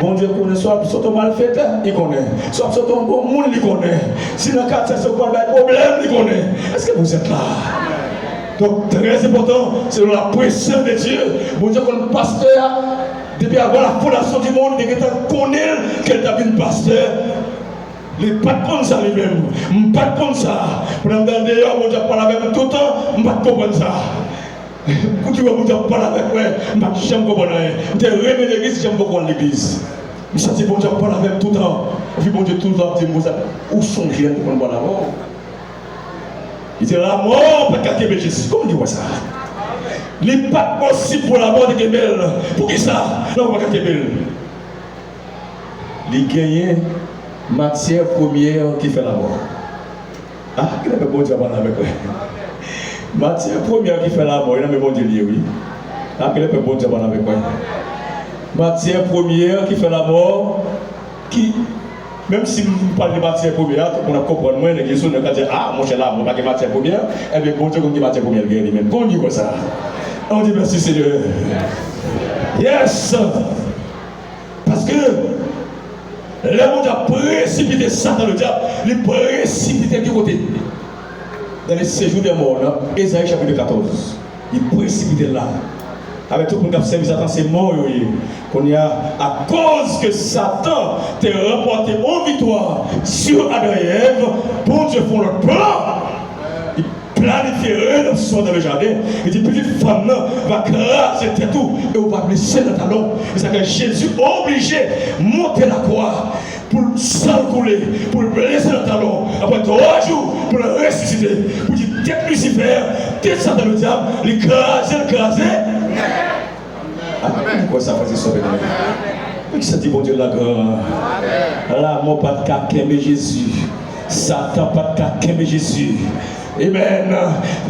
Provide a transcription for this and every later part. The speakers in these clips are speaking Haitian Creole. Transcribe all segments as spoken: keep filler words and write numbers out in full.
Bondye konnen si w ap sot yon malfetè, li konnen. Si w ap sot yon bon moun, li konnen. Si nan katye sa w pral bay pwoblèm, li konnen. Èske vous êtes là? Donk, trè enpòtan, selon la presence de Dieu, Bondye konn pastè a, depi avan la fondasyon di mond, li gentan konnen l ke l t ap vin pastè. Li pa t konn sa li menm. M pa t konn sa. Pandan m t andeyò, Bondye ap pale avè m toutan, m pa t konprann sa. Kote w wè Bondye ap pale avèk mwen, m pa t janm konprann anyen. M te renmen legliz, janm poko al legliz. M santi Bondye ap pale avè m toutan. Epi Bondye toutan ap di m konsa, ou sonje lè m te konn pale avè w? Li di, lamò pa t ka kenbe Jezi. Kòman w di wè sa? Li pa t posib pou lamò te kenbe l. Poukisa lamò pa t ka kenbe l? Li genyen matyè premyè ki fè lamò. Ah, genlè pèp Bondye ap pale avèk mwen. Matyè premyè ki fè lamò, e nan men Bondye li ye, wi. Ah, genlè pèp Bondye ap pale avèk mwen. Matyè premyè ki fè lamò, ki, menm si m pale de matyè premyè a, tout moun ap konprann mwen, nèg yo sou nèg ka di, ah, monchè, lamò pa gen matyè premyè, ebyen, Bondye konn ki matyè premyè l genyen li menm. Kòman w di wè sa? On dit merci, Seigneur. Yes! Paske lè Bondye ap presipite Satan Ledyab, li presipite l ki kote? Dans le séjour des morts, nan Ezayi chapit katòz. Li presipite l la. Avèk tout moun k ap sèvi Satan, se mò yo ye. Kounye a, akoz ke Satan te ranpòte yon viktwa sou Adan e Èv, Bondye fè yon lòt plan. Li planifye redanmsyon dan le jaden. Li di, pitit fanm nan va kraze tèt ou e ou va blese nan talon. Se sa ke Jezi oblije monte lakwa pou l san l koule, pou l blese nan talon. Apre twa jou, pou l resisite. Pou di tèt Lisifè, tèt Satan Ledyab, li kraze, l kraze. Amen. Ou kwè sa, frè e sè byeneme? Poukisa di Bondye la gran? Lamò pa t ka kenbe Jezi. Satan pa t ka kenbe Jezi. Amen.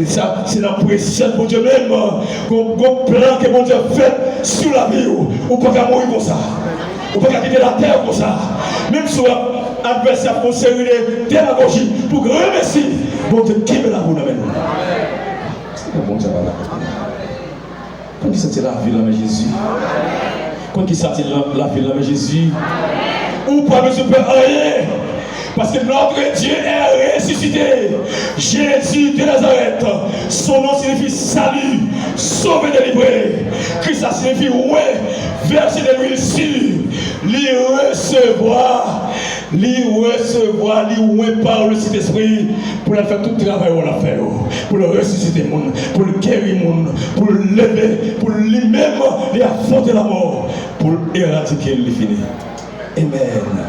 Sa, se nan presans Bondye menm. Gon, gon plan ke Bondye fè sou lavi w. Ou pa ka mouri konsa. Ou pa ka kite latè konsa. Menm si w ap, advèsè ap fè yon seri de demagoji pou granmesi, Bondye kenbe lavi w nan men l. Se pou Bondye pa la. Konn ki santi lavi l nan men Jezi. Konn ki santi la, lavi l nan men Jezi. Ou pa bezwen pè anyen. Parce que notre Dieu est ressuscité. Jésus de Nazareth. Son nom signifie salut, sauver, délivrer. Christ a signifie oint, verser de l'huile sur. Li resevwa, li resevwa, li oint pa le Sentespri pou l al fè tout travay w ap fè yo. Pou l resisite moun, pou l geri moun, pou l leve, pou li menm li afwonte lamò, pou l eradike l, li fini. Amen.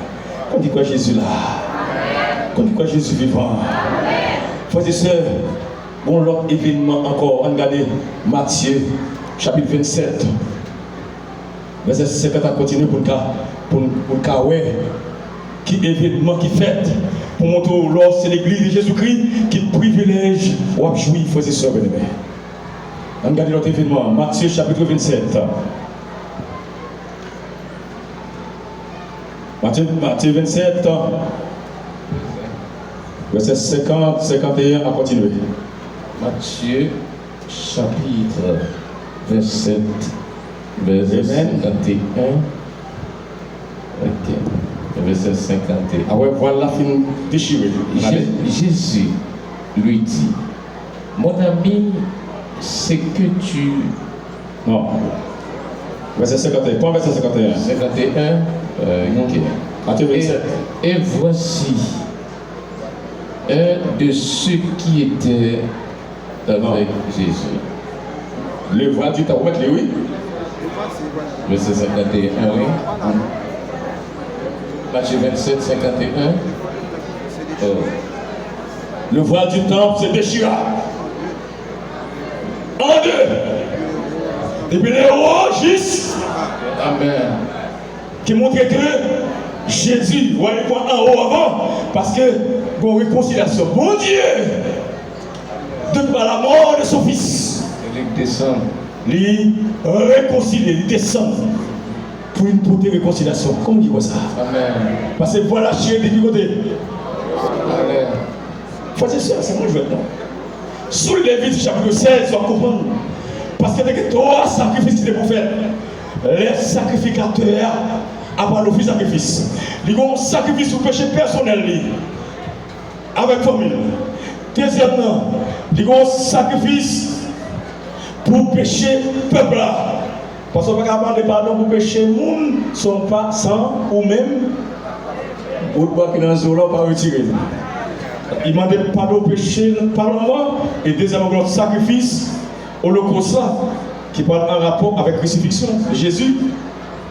Konn ki kwè Jezi la? Konn ki kwè Jezi vivan? Frè e sè, gon lòt evènman ankò. Ann gade Matye, chapit vennsèt, vèsè senkant a kontinye pou n ka, pou n, pou n ka wè ki evènman ki fèt pou montre w lè w se legliz de Jezikri, ki privilèj w ap jwi, frè e sè byeneme. Ann gade lòt evènman an, Matye chapit vennsèt. Matye, Matye vennsèt, vèsè senkant, senkanteyen a kontinye. Matye chapit vennsèt, vèsè senkanteyen. Ok. Vèsè senkanteyen. Apre vwal la fin dechire. Jésus lui dit, mon ami, ce que tu... Non. Vèsè senkanteyen. Pran vèsè senkanteyen. Senkanteyen. Euh, ok. Matye vennsèt. Et, et voici, un de ceux qui étaient avec Jésus. Le voile du temple, ou mèt li, wi. Vèsè senkanteyen, wi. Matye vennsèt, senkanteyen. Oh. Le voile du temple se déchira en deux. Depi le haut jis. Amen. Ki montre ke Jezi, wè, li pran anwo avan, paske gon rekonsilyasyon. Bondye, de par la mort de son fils, li rekonsilye, li desann pou vin pote rekonsilyasyon. Kòman ki kwè sa? Amen. Paske vwal la chire depi kote? Amen. Frè e sè, se pa jwèt non. Si w li Levit chapit sèz, w ap konprann. Paske te gen twa sakrifis ki te pou fèt. Lè sakrifikatè a Apa l ofri sakrifis. Li gen yon sakrifis pou peche pèsonèl li avèk fanmi l. Dezyèm nan, li gen yon sakrifis pou peche pèp la. Paske w pa ka mande padon pou peche moun san w pa, san ou menm, ou dwa ki nan zo la, ou pa retire l. Li mande padon peche pa lòm nan, e dezyèm, yon lòt sakrifis, olokòs la, ki pral an rapò avèk kresifiksyon Jezi,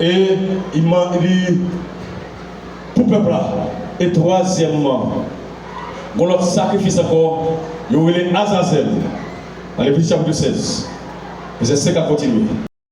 e li, li pou pèp la. E twazyèmman, yon lòt sakrifis ankò, yo rele Azazèl, nan Levitik chapit sèz, vèsè senk a kontinye.